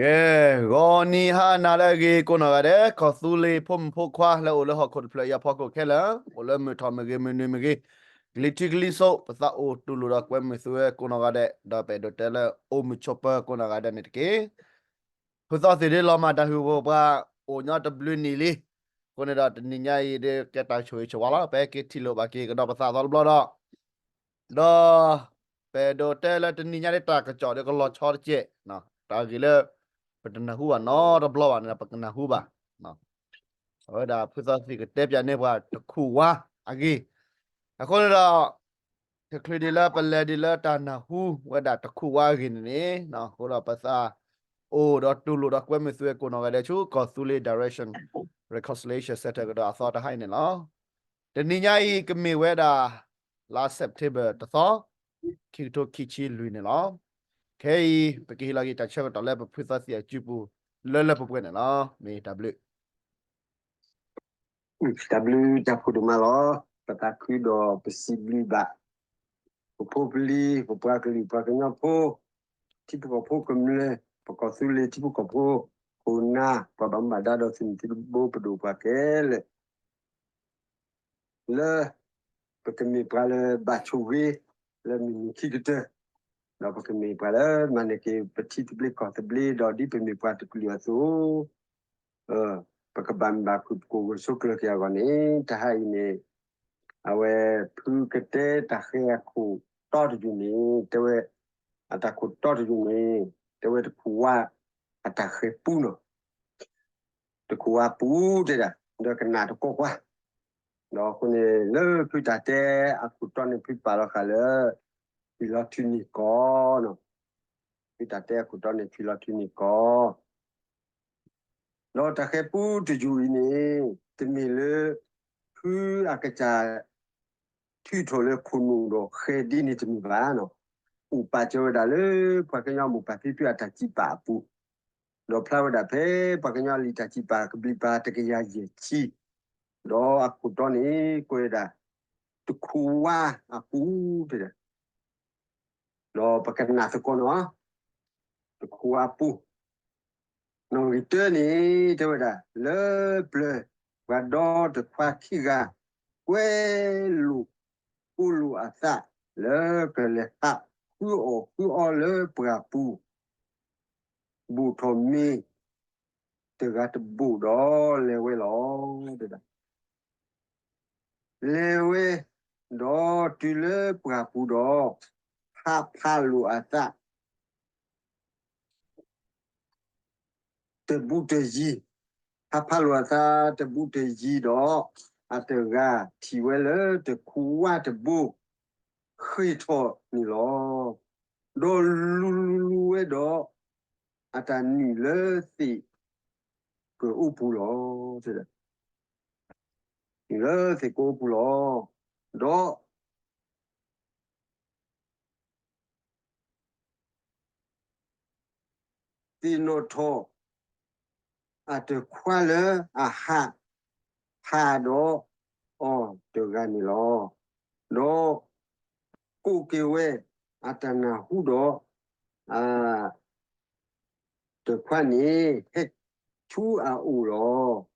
ကဲ, ဂီၤနံၤဟါနၤလၢအဂ့ၤကိးနီၢ်ဂၤဒဲး, ကီၢ်သူလ့ၤဖိမုၣ်ဖိခွါလၢအိၣ်လၢဟီၣ်ခိၣ်တဖျၢၣ်အံၤအဖီခိၣ်ခဲလၢာ်, အိၣ်လၢမုၢ်ထီၣ်မ့ၢ်ဂ့ၤမုၢ်နုာ်မ့ၢ်ဂ့ၤ, ကလံၤထံးကလံၤစိး ပသးအိၣ်တူၢ်လိာ်ဒီးကွဲမုာ်သုဝဲကိးနီၢ်ဂၤဒဲး, ဒီးပအဲၣ်ဒိးတဲလၢအိၣ်မုာ်ဆိးပၢၤကိးနီၢ်ဂၤဒဲးန့ၣ်တက့ၢ်. ဖုသီသ့ၣ်ဒ်လီၤမၢ်တၢ်ဟ့ၣ်ပှၤ အိၣ်ညီတဘျုးနံၣ်လံ. အဃိန့ၣ်ဒီးတနံၤညါအံၤဒ်ကဲတၢ်ဆိၣ်ဂ့ၤဆိၣ်ဝါလီၤ, ပဟဲက့ၤထံၣ်လိာ်ဘၣ်က့ၤကဒီးပသးအသီတဘျီဒီး, ဒီး ပအဲၣ်ဒိးတဲလၢတနံၤညါဒ်တၢ်ကစီၣ်ဒီးကလီၤဆီတက့ၢ်, တၢ်ဂ့ၢ်လၢ ပတနၢ်ဟူဘၣ်နီတဘျီဘၣ်န့ၣ်ဒီး ပကနၢ်ဟူဘၣ် အဝဲဒၣ်ဖုသီသ့ၣ်ကတဲပၠးန့ၢ်ပှၤတခူၣ်ဝါအဂ့ၢ်, အဃိန့ၣ်ဒီး တချုးဒံးလၢပလဲၤဒံးလၢတၢ်နၢ်ဟူဝဲဒၣ်တခူၣ်ဝါအဂ့ၢ်န့ၣ်န့ၣ်, အဃိဒီးပသးအိၣ်ဒီးတူၢ်လိာ်ဒီးကွဲမုာ်သုဝဲကိးနီၢ်ဂၤဒဲးဆူ ကီၢ်သူလ့ၤ Direction Reconciliation Center ကဒီးအသီတဟါအံၤန့ၣ်လီၤ. တနံၤညါအံၤကမ့ၢ်ဝဲဒၣ် လါ September တသီ, ခံကထိခံဆံလွံၢ်န့ၣ်လီၤ. ခဲအံၤ ပကဟ့ၣ်လီၤက့ၤတၢ်ဆၢကတီၢ်လၢပဖုသီသ့ၣ်အစုပူၤ လၢလၢပှဲၤပှဲၤန့ၣ်လီၤ. မ့ၢ်တၢ်ဘျုး တၢ်ဘျုးတၢ်ဖှိၣ်ဒိၣ်မးလီၤ. ပသးခုဒီးပစံးဘျုးဘၣ် ပဖိပလံၤ ပပှၤကလုာ်ပှၤကညီဖိ ထံဖိကီၢ်ဖိကမျၢၢ် ပကီၢ်သူလ့ၤထံဖိကီၢ်ဖိ ခိၣ်နၢ် ပှၤဘၣ်မူဘၣ်ဒါဒီးသုးမုၢ်သံၣ်ဘိပဒိၣ်ပှၤခဲလၢာ် လၢ ပကမ့ၢ်ပှၤလၢဘၣ်ဆိၣ်ဂ့ၤ လၢမုၢ်နံၤခံကတၢၢ်, ဒီးပကမ့ၢ်ပှၤလၢမၤန့ၢ်က့ၤပထံသဘျ့ကီၢ်သဘျ့ ဒီးဒ်ပမ့ၢ်ပှၤတကလုာ်အသိး ပကဘၣ်မုာ်ဘၣ်ခုၣ် ပကအိၣ်ဂၢၢ်ဆိးကျၢၤက့ၤအဂီၢ်န့ၣ် တဟါအံၤန့ၣ် အဝဲဖုကတဲတၢ်ဃဲၤအခိၣ်တီတယုၢ်န့ၣ် တဲဝဲ အတၢ်ခိၣ်တီတယုၢ်န့ၣ် တဲဝဲတခူၣ်ဝါ အတၢ်ဃဲၤပူနီၤ တခူၣ်ဝါပူတဲဒၣ် ဒီးကနၣ်တကွီၢ်ကွၢ်, ဒီးအဃိန့ၣ် လၢဖုတၢ်တဲအခိၣ်တီန့ၣ် ဖုပာ်လီၤဃာ်လၢ ဖံလီၤထုးန့ၢ်ကီး, ဖုတၢ်တဲအခိၣ်တီန့ၣ်ဖံလီၤထုးန့ၢ်ကီး ဒီးတၢ်ဃဲၤပူတယုၢ်အံၤန့ၣ် တမ့ၢ်လၢ ဖုအကစၢ် ထုးထီၣ်လၢခိၣ်နူာ်ဒီးဃဲၤဒ်န့ၣ်တမ့ၢ်ဘၣ်, အိၣ်ပာ်စၢၤဝဲဒၣ်လၢ ပှၤကညီမိၢ်ပၢ်ဖံဖုအတၢ်စံးပာ်အပူၤ, ဒီးဖျါဝဲဒၣ်ဖဲပှၤကညီလံာ်တၢ်စံးပာ်ကဘျံးပၤတကယၤယဲၢ်ဆံ, ဒီးအခိၣ်တီန့ၣ် ကွဲးဝဲဒၣ် တခူၣ်ဝါအပူၤတဲဒၣ် ဒီးပကနၣ်သကိးနီၤ, တခူၣ်ဝါပူၤ, နီၣ်ဂံၢ်တၢန့ၣ် တဲဝဲဒၣ် လၢပျၢၤပှၤဒီတခွါခံဂၤ ကွဲလိာ် အိၣ်လိာ်အသးလၢကလဲၤဟးဃုအီၣ်ဃုအီလၢပှၢ်ပူၤ, ဘိၣ်ထီၣ်မ့ၤတဂၤတဘိၣ်ဒီးလဲၤဝဲလီၤ. လဲၤဝဲဒီးတုၤလၢပှၢ်ပူၤဒီး ဟးဖးလိာ်အသး တဘူးတယံၤ, ဟးဖးလိာ်အသးတဘူးတယံၤဒီး အတဂၤထံၣ်ဝဲလၢတခူၣ်ဝါတဘိ ဃ့ၢ်ထီၣ်န့ၣ်လီၤ. ဒီးလူၤလူၤလူၤဝဲဒီး အတၢ်နုာ်လၢသ့ၣ်ကအိပူၤလီၤ. နုာ်လၢသ့ၣ်ကအိပူၤလီၤ. ဒီး သ့ၣ်နီၣ်ထီၣ် အတခွါလၢအဟးဖးဒီးအီၤတဂၤန့ၣ်လီၤ. ဒီးကိးက့ၤဝဲအတၢ်နၢ်ဟူဒီး အတခွါန့ၣ် ဟဲဆူအအိၣ်လီၤ.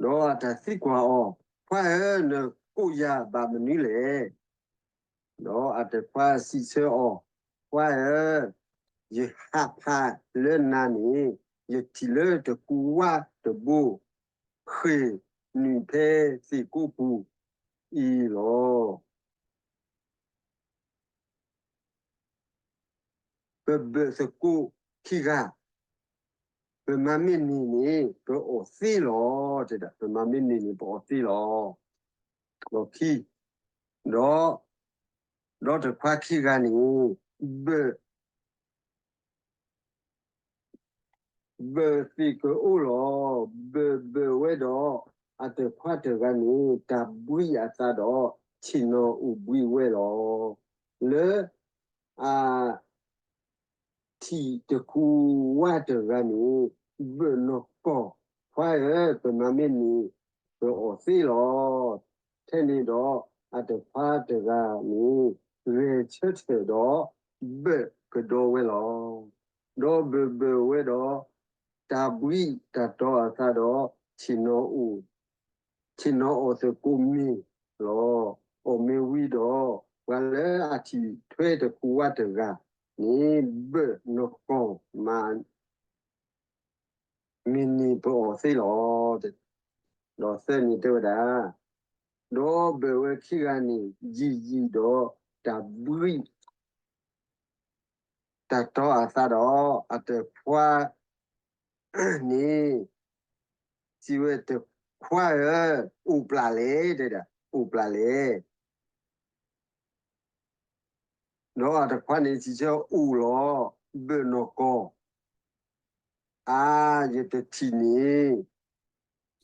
ဒီးအတၢ်သံကွၢ်အီၤ, ခွါဧၢ, နကိးယၤဘၣ်မနုၤလဲၣ်. ဒီးအတခွါစံးဆၢအီၤ, ခွါဧၢ, ယဟးဖးလၢနၤန့ၣ် ယထံၣ်လၢတခူၣ်ဝါတဘိ ဃ့ၢ်နုာ်ဖဲသ့ၣ်ကိးပူၤအံၤလီၤ. ပဘၢၣ်သကိးခံဂၤ, ပမၤမ့ၢ်န့ၢ်န့ၣ် ပအီၣ်သ့လီၤ. တဲဒၣ် ပမၤမ့ၢ်န့ၢ်န့ၣ် ပအီၣ်သ့လီၤ. ဒီးခံ, ဒီး, ဒီးတခွါခံဂၤန့ၣ် ဘၢၣ် ဘၢၣ်သ့ၣ်ကအိလီၤ. ဘၢၣ်ဘၢၣ်ဝဲဒီး အတခွါတဂၤန့ၣ် တၢ်ဘှံးအသးဒီး ဆ့ၣ်နီၤအိၣ်ဘှံးဝဲလီၤ. လၢအထံၣ်တခူၣ်ဝါတဂၤန့ၣ် ဘၢၣ်နီၢ်ကီၢ်, ခွါဧၢ, ပမၤမ့ၢ်န့ၣ် ပအီၣ်သ့လီၤ. ထဲန့ၣ်ဒီး အတခွါတဂၤန့ၣ် ဂဲၤဆၢထၢၣ်ဒီး ဘၢၣ်ကဒီးဝဲလီၤ. ဒီးဘၢၣ်ဘၢၣ်ဝဲဒီး တၢ်ဘှံးတၢ်တီအသးဒီး ဆ့ၣ်နီၤအိၣ်, ဆ့ၣ်နီၤအီၣ်သကိးမ့ၤလီၤ. အီၣ်မ့ၤဝံၤဒီး ပှၤလၢအထံၣ်ထွဲတခူဝါတဂၤန့ၣ် ဘၢၣ်နီၢ်ကီၢ်မး မ့ၢ်န့ၢ်ပအီၣ်သ့လီၤ. ဒီးသၢန့ၣ်တဲဝဲဒၣ်, ဒီးဘၢၣ်ဝဲခံဂၤန့ၣ် ယံာ်ယံာ်ဒီးတၢ်ဘှံး တၢ်တီအသးဒီး အတခွါန့ၣ် စံးဝဲတခွါဧၢ, အိၣ်ပျၢ်လဲၣ်, တဲဒၣ် အိၣ်ပျၢ်လဲၣ်. ဒီးအတခွါန့ၣ် စံးဆၢအိၣ်လီၤ, ဘၢၣ်နီၢ်ကီၢ်, အါ, ယတထံၣ်န့ၣ်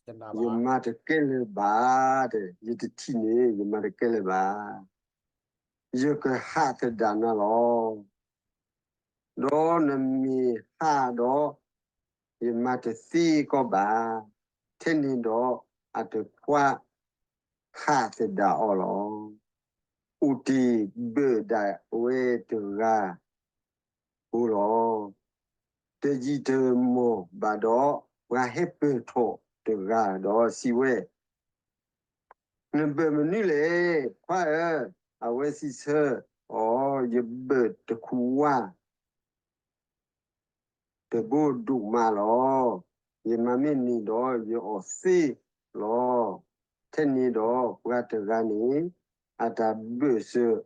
ယမၤတကဲလၢၤဘၣ်, ယတထံၣ်န့ၣ် ယမၤတကဲလၢၤဘၣ်, ယကဟးသဒၣ်နၤလီၤ. ဒီးနမ့ၢ်ဟးဒီး ယမၤတသ့ကီးဘၣ်. ထဲန့ၣ်ဒီးအတခွါဟးသဒၣ်အီၤလီၤ. အိၣ်တ့ၢ်ဘၢၣ်ဒၣ်ဝဲတဂၤဧိၤလီၤ. တယံာ်တမီၢ်ဘၣ်ဒီး ပှၤဟဲပၢၢ်ထီၣ်တဂၤဒီးစံးဝဲ, နဘၢၣ်မနုၤလဲၣ် ခွါဧၢ. အဝဲစံးဆၢအီၤ, ယဘၢၣ်တခူဝါ တဘိဒိၣ်မးလီၤ. ယမၤမ့ၢ်န့ၢ်ဒီးယအီၣ်သ့လီၤ. ထဲန့ၣ်ဒီးပှၤတဂၤန့ၣ် အတၢ်ဘၢၣ်စၢၤ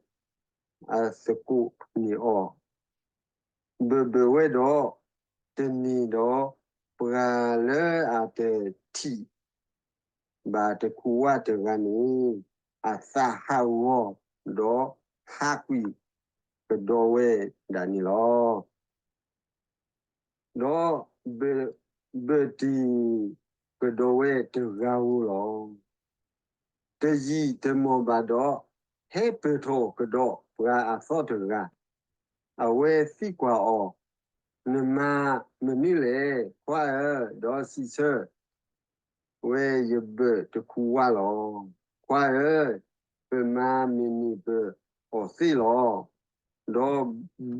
အသကိးန့ၢ်အီၤ, ဘၢၣ်ဘၢၣ်ဝဲဒီး တန့ၢ်ဒီး ပှၤလၢအတထံၣ်ဘၣ်တခူဝါတဂၤန့ၣ် အသးဟးဂီၤဒီးဟးကွံာ်ကဒီးဝဲဒၣ်န့ၣ်လီၤ. ဒီးဘၢၣ်တ့ၢ်ကဒီးဝဲတဂၤဧိၤလီၤ. တယံာ်တမီၢ်ဘၣ်ဒီး ဟဲပၢၢ်ထီၣ်ကဒီးပှၤအသီတဂၤ, အဝဲသံကွၢ်အီၤ, နမၤမနုၤလဲၣ် ခွါဧၢ. ဒီးစံးဆၢ ဝဲယဘၢၣ်တခူဝါလီၤ. ခွါဧၢ, ပမၤမ့ၢ်န့ၢ်ပအီၣ်သ့လီၤ. ဒီး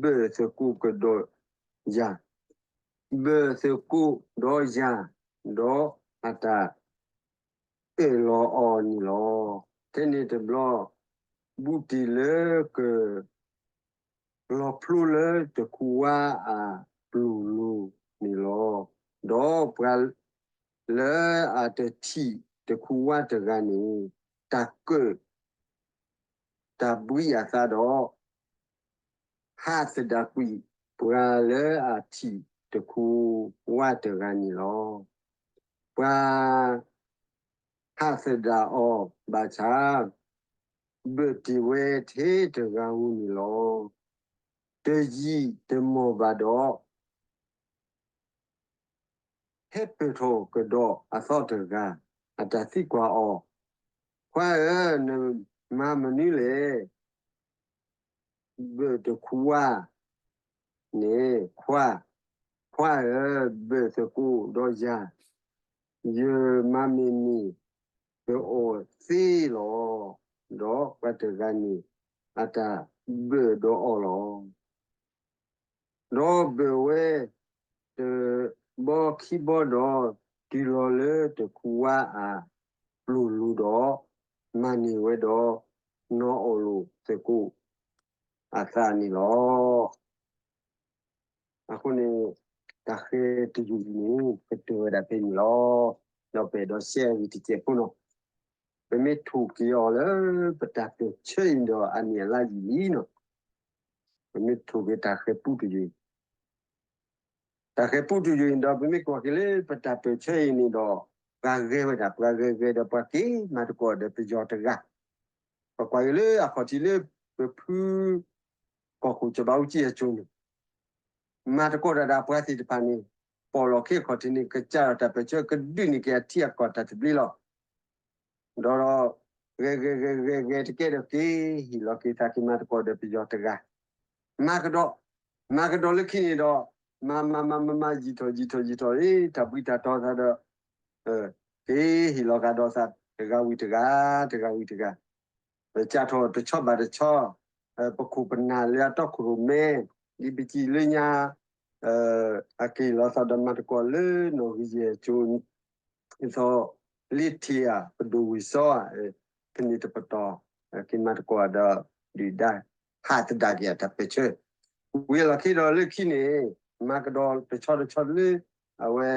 ဘၢၣ်သကိးကဒီးယၤ, ဘၢၣ်သကိးဒီးယၤ, ဒီးအတၢ်အၢၣ်လီၤအီၤန့ၣ်လီၤ. ထဲန့ၣ်တဘျီ ဘူးတ့ၢ်လၢက လီၤဖျိလၢတခူဝါအပျိၢ်လိၤန့ၣ်လီၤ. ဒီးပှၤလၢအတထံၣ်တခူဝါတဂၤန့ၣ် တၢ်ကၢၣ်တၢ်ဘှံးအသးဒီး ဟးသဒၣ်ကွံာ်ပှၤလၢအထံၣ်တခူဝါတဂၤန့ၣ်လီၤ. ပှၤဟးသဒၣ်အီၤဘၣ်ဆၣ် ဘၢၣ်တ့ၢ်ဝဲထဲတဂၤဧိၤန့ၣ်လီၤ. တယံာ်တမီၢ်ဘၣ်ဒီး ဟဲပၢၢ်ထီၣ်ကဒီးအသီတဂၤ, အတၢ်သံကွၢ်အီၤ, ခွါဧၢ, နမၤမနုၤလဲၣ်. ဘၢၣ်တခူဝါန့ၣ်, ခွါ, ခွါဧၢ, ဘၢၣ်သကိးဒီးယၤ, ယမၤမ့ၢ်န့ၢ်ပအီၣ်သ့လီၤ. ဒီးပှၤတဂၤန့ၣ် အတၢ်ဘၢၣ်ဒီးအီၤလီၤ. ဒီးဘၢၣ်ဝဲတဘီခံဘီဒီး တုၤလီၤလၢတခူဝါအပျိၢ်လိၤဒီး မၤန့ၢ်ဝဲဒီး နီၢ်အီၣ်လိာ်သကိးအသးန့ၣ်လီၤ. အဃိန့ၣ် တၢ်ဃဲၤတယုၢ်အံၤန့ၣ် ကတၢၢ်ဝဲဒၣ်ဖဲန့ၣ်လီၤ. ဒီးပအဲၣ်ဒိးရှဲအဂ့ၢ်တစဲးဖိနီၤ, ပမ့ၢ်ထိၣ်က့ၤအီၤလၢပတၢ်ပၢၢ်ဆၢအံၤဒီးအနံၣ်အလါယံာ်လံနီၤ, ပမ့ၢ်ထိၣ်က့ၤတၢ်ဃဲၤပူတယုၢ်အံၤ, တၢ်ဃဲၤပူတယုၢ်အံၤဒီး ပမ့ၢ်ကွၢ်က့ၤလၢပတၢ်ပၢၢ်ဆၢအံၤန့ၣ်ဒီး ပှၤဂဲၤဝဲဒၣ် ပှၤဂဲၤဂဲၤဒီးပှၤက့ၤမၤသကိးဒီးပယီၤတဂၤ, ပကွၢ်က့ၤလၢအခီၣ်ထံးလၢပဖု ကီၢ်ခိၣ်စီၤဘးအူကၠံအစိၤန့ၣ် မၤသကိးတၢ်ဒီးပှၤသ့ၣ်တဖၣ်န့ၣ် ပိာ်လီၢ်ခ့အခီၣ်ထံးန့ၣ် ကစၢ်ဒီးတၢ်ပၢၢ်ဆၢကဒုးန့ၢ်က့ၤအထံအကီၢ်တၢ်သဘျ့လီၤ. ဒီး ဂဲၤဂဲၤဂဲၤဂဲၤဂဲၤတကဲဒီးက့ၤဟ့ၣ်လီၤက့ၤသးက့ၤမၤသကိးဒီးပယီၤတဂၤ, မၤကဒီး, မၤကဒီးလၢခံန့ၣ်ဒီး မၤမၤမၤမၤမၤယံာ်ထီၣ်ယံာ်ထီၣ်ယံာ်ထီၣ် အ့ တၢ်ဘှံးတၢ်တီသးဒီး က့ၤဟ့ၣ်လီၤကဒီးသးတဂၤဝံၤတဂၤ, တဂၤဝံၤတဂၤ, ပစးထီၣ်တဆီဘၣ်တဆီ, ပခိၣ်ပနၢ်လၢအတီခိၣ်ရိၣ်မဲ, ဒ်ပစံးလၢညါ အက့ၤလီၤသးဒီးမၤသကိးလၢနီၣ်ဂံၢ်ယဲၢ်ကၠိ ဒ်သိး လ့ထံဧါ ပဒိၣ်ဝ့ၢ်စီဧါ ဖဲန့ၣ်တပတီၢ် က့ၤမၤသကိးဒီး ဒုၣ်ဒါ ဟးသဒၣ်က့ၤအတၢ်ပၢၢ်ဆၢ ဝံၤအလီၢ်ခံဒီးလၢခံန့ၣ် မၤကဒီးတဆီတဆီလၢ အဝဲ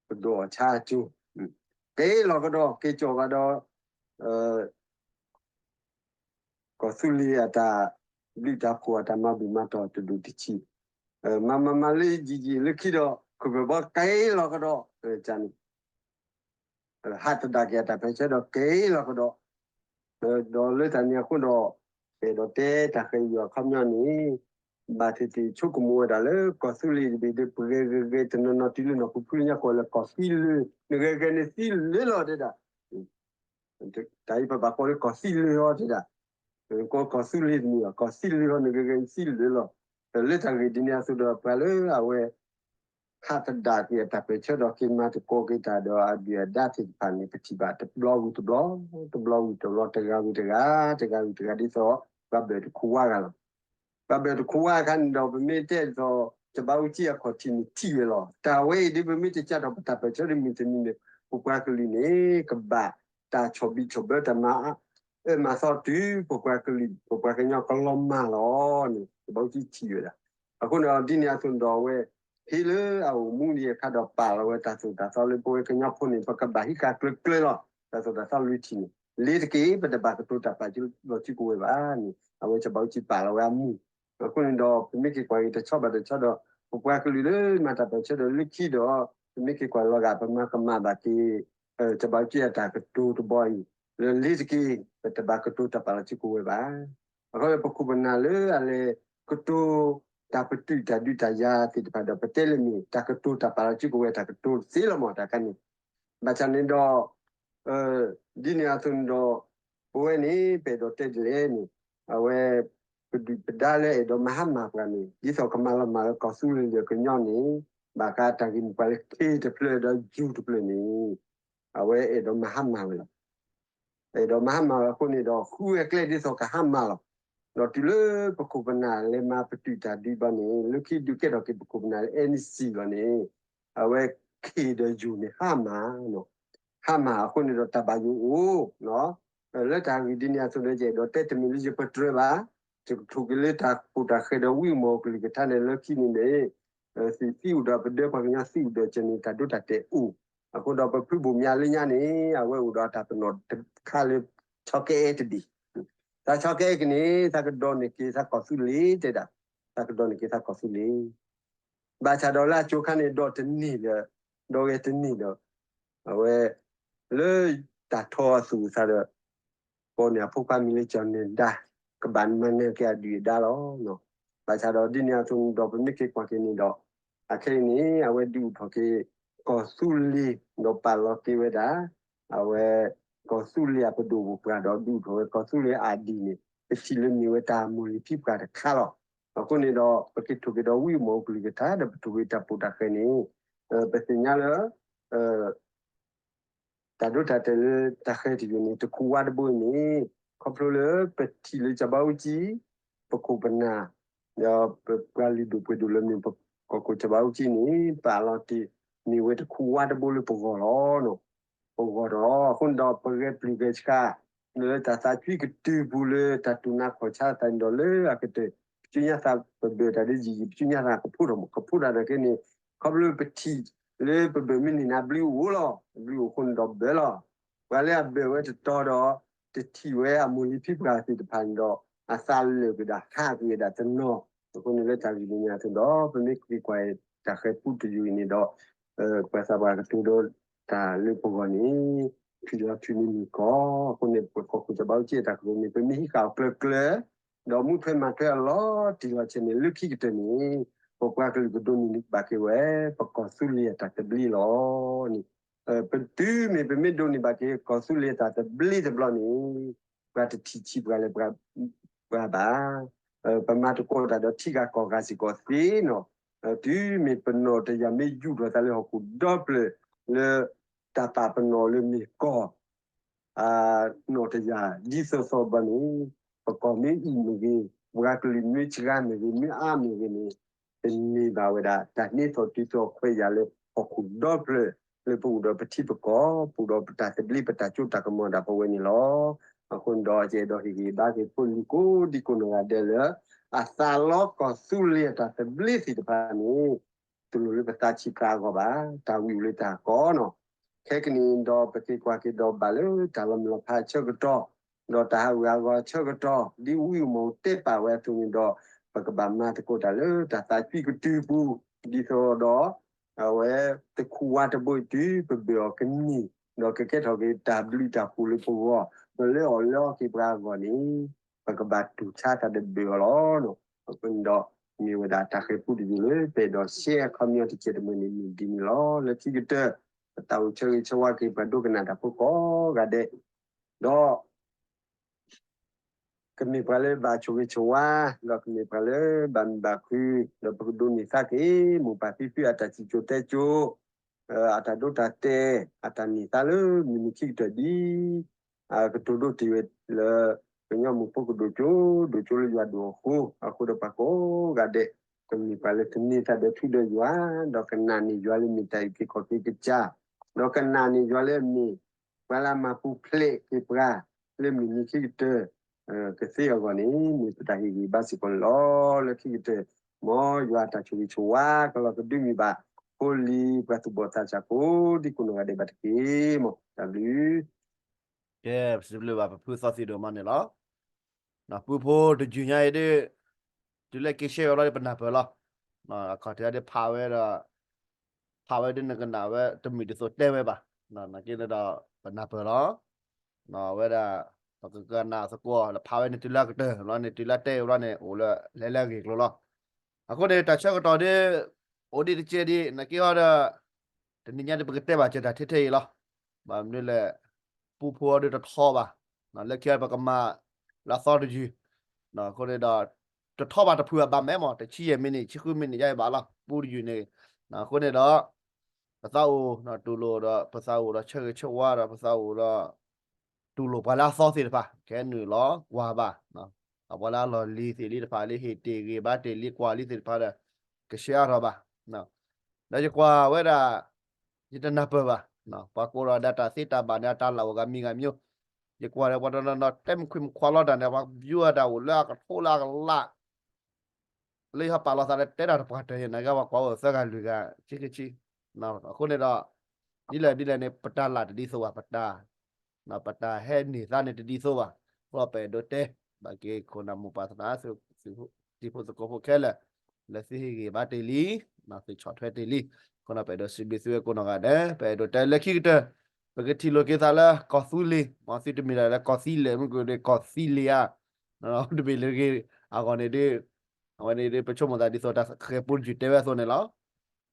ပဒိၣ်အီၣ်ဆါအကၠိ က့ၤလီၤကဒီး က့ၤကၠီၣ်ကဒီး ကီၢ်သူလ့ၤအတၢ်ဘျုးတၢ်ဖှိၣ် အတၢ်မၤဘူၣ်မၤတီၢ်တဒိၣ်တဆံး မၤမၤမၤလၢယံာ်ယံာ်လၢခံဒီး ခိၣ်ဖျၢၣ်ဘီက့ၤလီၤကဒီး န့ၣ် ဟးသဒၣ်က့ၤအတၢ်ပၢၢ်ဆၢဒီးက့ၤလီၤကဒီး ဒီးလၢတၢ်န့ၣ်အဃိဒီး ပအဲၣ်ဒိးတဲတၢ်ဃဲၤယွၤအခီပညီန့ၣ် ဘၣ်သ့ၣ်သ့ၣ်ဆိကမိၣ်ဝဲဒၣ်လၢကီၢ်သူလ့ၤတဘ့ၣ်ဒီး ပဂဲၤဂဲၤဂဲၤတနီၤနီၤတုၤလၢနီၢ်ခိဖုလၢညါ ကိးလၢကီၢ်သံလၢာ် နဂဲၤဂဲၤန့ၣ်သံလၢာ်လီၤတဲဒၣ် တၢ်အံၤပဘၣ်ကိးလၢကီၢ်သံလၢာ်ဟီတဲဒၣ် ကိးကီၢ်သူလ့ၤတမ့ၢ်ဘၣ် ကီၢ်သံလၢာ်ဟီ နဂဲၤဂဲၤန့ၣ်သံလၢာ်လီၤ လၢတၢ်ဂ့ၢ်ဒ်န့ၣ်အသိးဒီး ပှၤလၢအဝဲ ဟးသဒၣ်က့ၤအတၢ်ပၢၢ်ဆၢဒီးက့ၤမၤသကိးက့ၤတၢ်ဒီးအဒုၣ်အဒါသ့ၣ်တဖၣ်န့ၣ် ပထံၣ်ဘၣ်တဘျီဝံၤတဘျီ, တဘျီဝံၤတဘျီ, တဂၤဝံၤတဂၤ, တဂၤဝံၤတဂၤဒ်သိး ပှၤဘၢၣ်တခိးဝါဂၤလီၤ. ပှၤဘၢၣ်တခိးဝါအခါန့ၣ်ဒီး ပမ့ၢ်တဲဒ်သိး စီၤဘးအူကၠံအခီၣ်ထံးန့ၣ်ထံၣ်ဝဲလီၤ. တၢ်ဝဲအံၤဒ်ပမ့ၢ်တကးထီၣ်ပတၢ်ပၢၢ်ဆၢဒ်မုၢ်တနံၤန့ၣ် ပပှၤကလုာ်န့ၣ် ကဘၣ်တၢ်ဆီၣ်ဘံၣ်ဆီၣ်ဘၢတၢ်မၤအၢမၤသီတုၤ ပပှၤကလုာ် ပပှၤကညီကလီၤမၢ်လီၤန့ၣ် စီၤဘးအူကၠံထံၣ်ဝဲဒၣ်. အဃိန့ၣ်ဒီး ဒ်န့ၣ်အသိးန့ၣ်ဒီး အဝဲဟ့ၣ်လၢအအိၣ်မူဒံးအခါဒီး ပာ်လီၤဝဲတၢ်သိၣ်တၢ်သီလၢပဝဲကညီဖိန့ၣ် ပကဘၣ်ဟံးဃာ်ကျၢၤကျၢၤလီၤ. တၢ်သိၣ်တၢ်သီလွံၢ်ထံၣ်န့ၣ် လ့ၤတက့ၢ် ပတဘၣ်ကတိၤတၢ်ပာ်လီၤစုကဝဲၤဘၣ်န့ၣ် အဝဲစီၤဘးအူကၠံပာ်လီၤဝဲအမူၢ်. အဃိန့ၣ်ဒီး ပမ့ၢ်က့ၤကွၢ်က့ၤတဆီဘၣ်တဆီဒီး ပပှၤကလုာ်လၢမၤတၢ်ပၢၢ်ဆၢဒီးလၢခံဒီး ပမ့ၢ်က့ၤကွၢ်လီၤဂာ် ပမၤကမၣ်ဘၣ်က့ၤ စီၤဘးအူကၠံအတၢ်ကတိၤတဘီအံၤ လၢလ့ၤတက့ၢ် ပတဘၣ်ကတိၤတၢ်ပာ်လီၤစုကဝဲၤဘၣ်. အဃိပခိၣ်ပနၢ်လၢအလဲၤကတိၤ တၢ်ပတုာ်တၢ်ဒုးတၢ်ယၤသ့ၣ်တဖၣ်ဒီး ပတဲလၢမ့ၢ်တၢ်ကတိၤတၢ်ပာ်လီၤစုကဝဲၤတၢ်ကတိၤသ့လီၤမးတၢ်ခါန့ၣ်. ဘၣ်ဆၣ်န့ၣ်ဒီး ဒ်န့ၣ်အသိးန့ၣ်ဒီး ပဝဲန့ၣ် ပအဲၣ်ဒိးတဲဒ်လဲၣ်န့ၣ် အဝဲ ပဒုၣ်ပဒါလၢအဲၣ်ဒိးမၤဟါမၢ်ပှၤန့ၣ် ဒ်သိးကမၤလီၤမၢ်လၢကီၢ်သူလ့ၤဒီးကညီန့ၣ် ဘၣ်ဃးတၢ်ဂ့ၢ်မိၢ်ပှၢ်လၢ ခ့တဖျၢၣ်ဒီးယူၤတဖျၢၣ်န့ၣ် အဝဲအဲၣ်ဒိးမၤဟါမၢ်ဝဲလီၤ. အဲၣ်ဒိးမၤဟါမၢ်ဝဲအဃိန့ၣ်ဒီး ဃုဝဲကျဲဒ်သိးကဟါမၢ်လီၤ. ဒီးတုၤလၢပခိၣ်ပနၢ်လဲၤမၤပတုာ်တၢ်ဒုးဘၣ်န့ၣ် လၢခံဒုးကဲထီၣ်က့ၤပခိၣ်ပနၢ်လၢ အဲၣ်နံၣ်စံၣ်လီၤန့ၣ် အဝဲခ့ဒီးယူၤန့ၣ်ဟါမၢ် ဟါမၢ်အဃိန့ၣ်ဒီးတၢ်ဘၣ်ယိၣ်အိၣ် လၢတၢ်ဂ့ၢ်ဒ်န့ၣ်အသိးဒီး ယအဲၣ်ဒိးတဲတမံၤလၢယပတြၢၤဘၣ်, ယကထိၣ်က့ၤလၢတၢ်ကိၢ်တၢ်ဃဲၤဒီးဝံမီၢ်ကလုၢ်ကထါန့ၣ်လၢခံန့ၣ်န့ၣ် သံၣ်သံအိၣ်ဒီးပဒၢပှၤကညီသံၣ်အိၣ်ဒီးကန့ၣ် တၢ်ဒိတၢ်တဲာ်အိၣ်, အဃိဒီးပဖုဘိၣ်မၠးလၢညါန့ၣ် အဝဲအိၣ်ဒီးတၢ်ပနီၣ်တခါလၢ ဆီကဲအဲၣ်တဘ့ၣ်, သးဆီကဲအဲၣ်ကန့ၣ် သးကဒိးန့ၢ်က့ၤသးကီၢ်သူလ့ၤတဲဒၣ်, သးကဒိးန့ၢ်က့ၤသးကီၢ်သူလ့ၤ ဘၣ်ဆၣ်ဒီးလၢအကၠိခါန့ၣ် ဒိးတန့ၢ်ဒီး ဒိးဂဲၤတန့ၢ်ဒီး အဝဲ လၢတၢ်ထီအသူၣ်အသးဒီး ကိးန့ၢ်အဖိခွါမံၤလၢကၠီၣ်နဲၣ်ဒါ ကဘၣ်မၤနၢၤက့ၤအဒုၣ်အဒါလီၤ. ဘၣ်ဆၣ်ဒီးဒ်န့ၣ်အသိးန့ၣ်ဒီး ပမ့ၢ်က့ၤကွၢ်က့ၤန့ၣ်ဒီး အခဲအံၤန့ၣ် အဝဲဒုးအိၣ်ထီၣ်က့ၤ ကီၢ်သူလ့ၤ ဒီးပာ်လီၤက့ၤဝဲဒၣ် အဝဲ ကီၢ်သူလ့ၤအပဒိၣ်ပပှၢ်ဒီး ဒုးအိၣ်ထီၣ်ဝဲကီၢ်သူလ့ၤအါဒံၣ်န့ၣ် ပထံၣ်လၢမ့ၢ်ဝဲတၢ်မိၢ်လံၤဖံးပှၢ်တခါလီၤ. အဃိန့ၣ်ဒီး ပက့ၤထိၣ်က့ၤဒီးဝံမီၢ်ကလုၢ်ကထါဒီး ပထိၣ်က့ၤတၢ်ပူၤတၢ်ဃဲၤန့ၣ် ပသ့ၣ်ညါလၢ တၢ်ဒိတၢ်တဲာ်လၢတၢ်ဃဲၤတယုၢ်န့ၣ် တခူးဝါတဘိအံၤန့ၣ် ခီဖျိလၢပထံၣ်လၢစီၤဘးအူကၠံ ပခိၣ်ပနၢ် ဒီးပပှၤလုၢ်ဒိၣ်ပှ့ၤဒိၣ်လၢမ့ၢ်ပကီၢ်ခိၣ်စီၤဘးအူကၠံန့ၣ် ပာ်လီၤတ့ၢ် မ့ၢ်ဝဲတခူးဝါတဘိလၢပဂီၢ်လီၤ. ပဂီၢ်ဒီး အဃိန့ၣ်ဒီး ပဂဲၤပျုၢ်ဂဲၤဆှး လၢတၢ်သးကွံကတုၢ်ပူၤလၢတၢ်တူၢ်နးခီၣ်ဆါသးန့ၣ်ဒီး လၢအကတၢၢ် ပစုညါသးပဘၢၣ်တၢ်ဒ်ယံာ်ယံာ် ပစုညါသးကဖှိၣ်ထီၣ်မး ကဖှိၣ်တၢ်ဒီးက့န့ၣ် ခီဖျိပထံၣ်လၢပဘၢၣ်မ့ၢ်န့ၢ်န့ၣ် အဘျုးအိၣ်လီၤ. အဘျုးအိၣ်အဃိန့ၣ်ဒီးဘၢလီၤ. ပှၤလၢအဘၢၣ်ဝဲတတီၤဒီး တထံၣ်ဝဲအမိၢ်လံၤဖံးပှၢ်သ့ၣ်တဖၣ်န့ၣ်ဒီး အသးလၢာ်က့ၤဒၣ် ဟးက့ၤဝဲဒၣ်တနီၤ. အဃိန့ၣ်လၢတၢ်ဂ့ၢ်န့ၣ်အသိးဒီး ပမ့ၢ်က့ၤကွၢ်တၢ်ဃဲၤပူတယုၢ်အံၤန့ၣ်ဒီး ပှၤသးပှၢ်ကတိၤဒီးတၢ်လၢပဂီၢ်န့ၣ် ထွံၣ်လီၤထွံၣ်န့ၣ်မ့ၢ်ကီး အဃိန့ၣ် ပကီၢ်ခိၣ်စီၤဘးအူကၠံအတၢ်ကတိၤန့ၣ် ပမ့ၢ်ဟံးဃာ်အီၤကျၢၤကျၢၤ ဒီးမူထွဲမၤထွဲအလီၤတံၢ်လီၤဆဲးန့ၣ် လၢခံကတၢၢ်န့ၣ် ပပှၤကလုာ်ကဒိးန့ၢ်ဘၣ်က့ၤဝဲ ပကီၢ်သူလ့ၤအတၢ်သဘျ့လီၤန့ၣ်. ပတုၤမ့ၢ်ပမ့ၢ်ဒိးန့ၢ်ဘၣ်က့ၤ ကီၢ်သူလ့ၤအတၢ်သဘျ့တဘျီန့ၣ် ပှၤတထံၣ်ဆံးပှၤလၢပှၤဘၣ် ပမၤသကိးတၢ်ဒီးထံဂၤကီၢ်ဂၤစ့ၢ်ကီးသ့နီၤ. တုၤမ့ၢ်ပနီၣ်တယာ်မ့ၢ်ယူၢ်ထီၣ်သးလၢဟီၣ်ခိၣ်ဒီဖျၢၣ် လၢတၢ်ပာ်ပနီၣ်လၢမ့ၢ်ကီၢ် နီၣ်တယာ်ဒ်သိးသိးဘၣ်န့ၣ် ပကီၢ်မ့ၢ်အံၣ်မ့ၢ်ဂ့ၤ, ပှၤကလုာ်မ့ၢ်စှၤမ့ၢ်ဂ့ၤ, မ့ၢ်အါမ့ၢ်ဂ့ၤန့ၣ် န့ၢ်ဘၣ်ဝဲဒၣ် တၢ်န့ၢ်သီၣ်တုၤသီၣ်ခွဲးယာ်လၢဟီၣ်ခိၣ်ဒီဖျၢၣ် လၢပအိၣ်ဒီးပထံပကီၢ် ပအိၣ်ဒီးပတၢ်သဘျ့ပတၢ်စိတၢ်ကမီၤဒၣ်ပဝဲန့ၣ်လီၤ. အဃိန့ၣ်ဒီး ယအဲၣ်ဒိးဟ့ၣ်ဂံၢ်ဘါက့ၤဖိလံၤကိးဒံကိးနီၢ်ဂၤဒဲးလၢ အသးလီကီၢ်သူလ့ၤအတၢ်သဘျ့သ့ၣ်တဖၣ်န့ၣ် တလိၣ်လၢပသးဆံးပှၤအဂီၢ်ဘၣ်, တၢ်ဝံၣ်အူလၢတၢ်ကီနီၤ. ခဲကနံၣ်ဒီး ပက့ၤကွၢ်က့ၤဒီးဘၣ်လၢတၢ်လီၤမုၢ်လီၤဖးအဆၢကတီၢ်, ဒီးတၢ်ဟးဂူာ်ဟးဂီၤအဆၢကတီၢ် ဒ်ဝံဧိၤမီၣ်ဧိၤတဲပာ်ဝဲအသိးန့ၣ်ဒီး ပကဘၣ်မၤသကိးတၢ်လၢတၢ်သးကွံကတုၢ်ပူၤ, ဒ်သိးဒီး အဝဲတခူၣ်ဝါတဘိအံၤတုၤ ပဘၢၣ်အီၤကန့ၢ်, ဒီးကကဲထီၣ်က့ၤတၢ်ဘျုးတၢ်ဖှိၣ်လၢပဂီၢ်, ဒီးလၢအီၤလၢအီၤက့ၤပှၤအဂီၢ်န့ၣ် ပကဘၣ်တူၢ်ဆါတၢ်တဘၢၣ်အီၤလီၤ. အဃိန့ၣ်ဒီး မ့ၢ်ဝဲဒၣ်တၢ်ဃဲၤပူတယုၢ်လၢ ပအဲၣ်ဒိးရှဲအခီပညီတစဲးတမံၤန့ၣ် မ့ၢ်ဒ်န့ၣ်လီၤ. လၢခံကတၢၢ် ပသးအိၣ်ဆၢဂ့ၤဆၢဝါက့ၤ ပှၤဒိကနၣ်တၢ်ဖိကိးဂၤဒဲး, ဒီး ကမ့ၢ်ပှၤလၢဘၣ်ဆိၣ်ဂ့ၤဆိၣ်ဝါ, ဒီးကမ့ၢ်ပှၤလၢဘၣ်မုာ်ဘၣ်ခု, ဒီးပကဒိးန့ၢ်သါက့ၤ မိၢ်ပၢ်ဖံဖုအတၢ်စံၣ်စိၤတဲစိၤ, အတၢ်ဒိတၢ်တဲာ်, အတၢ်န့ၢ်သါလၢမုၢ်နံၤခံကတၢၢ်ဒ် ကတိၤဒိတ့ၢ်ဝဲလၢ ကညီမုၢ်ဖိကဒိၣ်ကၠိ, ဒိၣ်ကၠိလၢယွၤဒိၣ်အဃိ, အဃိဒီးပှၤကိးဂၤဒဲး ကမ့ၢ်ပှၤလၢကန့ၢ်သါဒီးထူဒီးယွၤ, ဒီးကနာ်န့ၢ်ယွၤလၢမ့ၢ်တၢ်အုၣ်က့ၤခီၣ်က့ၤကစၢ်, ဒီးကနာ်န့ၢ်ယွၤလၢအမ့ၢ် ပှၤလၢအမၤပူၤဖျဲးက့ၤပှၤ လၢမုၢ်နံၤခံကတၢၢ် ကသ့အဂီၢ်န့ၣ် မ့ၢ်ပတၢ်ဟ့ၣ်ဂံၢ်ဘါစ့ၢ်ကီးန့ၣ်လီၤ. လၢခံကတၢၢ် မ်ယွၤအတၢ်ဆိၣ်ဂ့ၤဆိၣ်ဝါ ကလီၤကဒုးမံၤဘၣ် ဖိလံၤပှၤသူၣ်ဘီၣ်သးစၢ်ကိးဒံကိးနီၢ်ဂၤဒဲးဘၣ်တက့ၢ်. မ်တၢ်ဘျုး ကဲ ပစံးဘျုးဘၣ် ပဖုသီသံဒိၣ်မးန့ၣ်လီၤ. ပူဖိတယုၢ်ညါအံၤဒ် တုၤလၢက့ၤရှဲအီၤလီၤဒီးပနၢ်ပၢၢ်လီၤ. အခီၣ်ထံးဒ်ဖးဝဲဒီး ဖးဝဲဒ်နကနၣ်ဝဲ တမုာ်တသိးတဲဝဲဘၣ်. နာ်က့န့ၣ်ဒီး ပနၢ်ပၢၢ်လီၤ. ဝဲဒၣ် ပကကနၣ်သကိး လၢဖးဝဲန့ၣ်တုၤလၢအကတၢၢ်လီၤန့ၣ် တုၤလၢတဲအီၤလီၤန့ၣ် အိၣ်လၢလဲၤလၢအဂ့ၢ်ကျိၤလီၤ. အဃိန့ၣ် တၢ်ဆၢကတီၢ်ဒ် အိၣ်ဒံးတကဲးဒံး နာ်က့ဟီဒီး တနံၤညါဒ်ပကတဲဘၣ်စၢၤတၢ်ထဲထဲအံၤလီၤ. ဘၣ်မနုၤလဲၣ် ပူဖိအီၤဒ်တထီဘၣ်, လၢခံပကမၤလၢအသီတယုၢ်, အဃိန့ၣ်ဒီး တထီဘၣ်တဖုအဘၣ်မဲာ်မး တဆံယဲၢ်မံးနံး ဆံဃုမံးနံး ယါအံၤဘၣ်လီၤ ပူတယုၢ်န့ၣ်, အဃိန့ၣ်ဒီး ပသးအိၣ် တူၢ်လိာ်ဒီး ပသးအိၣ်ဒီးဆၢဂ့ၤဆၢဝါဒီး ပသးအိၣ်ဒီး တူၢ်လိာ်ပှၤလၢအသီသ့ၣ်တဖၣ် ကဟဲနုာ်လီၤကွၢ်ဘၣ်, အပှၤလၢအလီၢ်လံၤသ့ၣ်လံတဖၣ်လၢဟ့ၣ်တ့ၢ်ဂ့ၤဘါတ့ၢ်လံကွၢ်လံသ့ၣ်တဖၣ်ဒီး ကရှဲအါထီၣ်ဘၣ်. ဒီးယကွၢ်ဝဲဒၣ် ယတနၢ်ပၢၢ်ဘၣ်, ပှၤကိးဒီးဒၣ်တၢ်သ့တၢ်ဘၣ်န့ၣ် အတၢ်လၢအိၣ်ဂၤမံၤဂၤမံၤ, ယကွၢ်ဒီးပှၤတနီၤနီၤ တဲမုၢ်ခွံမုၢ်ခွါလီၤတၢ်န့ၣ် ပှၤယူၤအတၢ်အိၣ်လၢအကထိလၢအကလး လၢယဟဲပာ်လီၤသးဒီးတဲတၢ်တပှၢ်တၢၢ်ယဲၢ် နာ်က့ပှၤကွၢ်အိၣ်သၢဂၤလွံၢ်ဂၤ ဆံခံဆံ, အဃိန့ၣ်ဒီး ဒ်လဲၣ်ဒ်လဲၣ်န့ၣ် ပတၢ်လၢတဒ်သိးဘၣ် ပတၢ် ပတၢ်ဟဲန့ၢ်သါန့ၣ်တဒ်သိးဘၣ်, ဃိပအဲၣ်ဒိးတဲ ဘၣ်က့ၤခိၣ်နၢ်မိၢ်ပၢ်သရၣ် သုးဖိသကိးဖိခဲလၢာ် လၢသုဟ့ၣ်ဂံၢ်ဘါတ့ၢ်လံ, သုဆီၣ်ထွဲတ့ၢ်လံ, အဃိန့ၣ်ပအဲၣ်ဒိးစံးဘျုးသုဝဲကိးနီၢ်ဂၤဒဲး, ပအဲၣ်ဒိးတဲလၢခံကတၢၢ် ပကထံၣ်လိာ်က့ၤသးလၢကီၢ်သူလ့ၤ, မ်သုတမ့ၢ်ဒၣ်လၢကီၢ်သံလဲၣ် မ့ၢ်ကဒီးကီၢ်သံလ့ၤဧါ, တမ့ၢ်လၢဂ့ၤအဂီၢ်န့ၣ်ဒ် အဝဲန့ၣ်ဒ်ပဆိကမိၣ်သးဒ်သိးတၢ်ဃဲၤပူတယုၢ်တဲဝဲအသိးန့ၣ်လီၤ.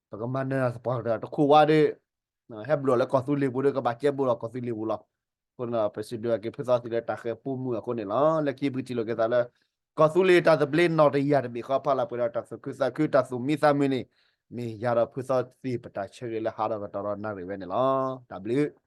ပကမၤနၢၤသပှၢ်ကတၢၢ်တခူၣ်ဝါဒီး ဟဲဘျီၣ်လၢကီၢ်သူလ့ၤပူၤဒီး ကဘၣ်ကဲဘျီၣ်လီၤကီၢ်သူလ့ၤပူၤလီၤ. အဃိန့ၣ်ဒီး ပစံးဘျုးက့ၤဖုသီသံလၢတၢ်ဃဲၤပူမုာ်အဃိန့ၣ်လီၤ. လၢခံပကထံၣ်လိာ်က့ၤသးလၢ ကီၢ်သူလ့ၤတၢ်သဘျ့နီၣ်တယၢ်တဘ့ၣ်ဃီဖးလၢပှဲၤဒီး တၢ်သူၣ်ခုသးခု တၢ်သူၣ်မံသးမုာ်န့ၣ် မ့ၢ်ယၤဒီးဖုသီသံပတၢ်ဆၢဂ့ၤလၢဟးဒီးကတီၢ်ဒီးနၣ်ရံၣ်ဝဲန့ၣ်လီၤ. တၢ်ဘျုး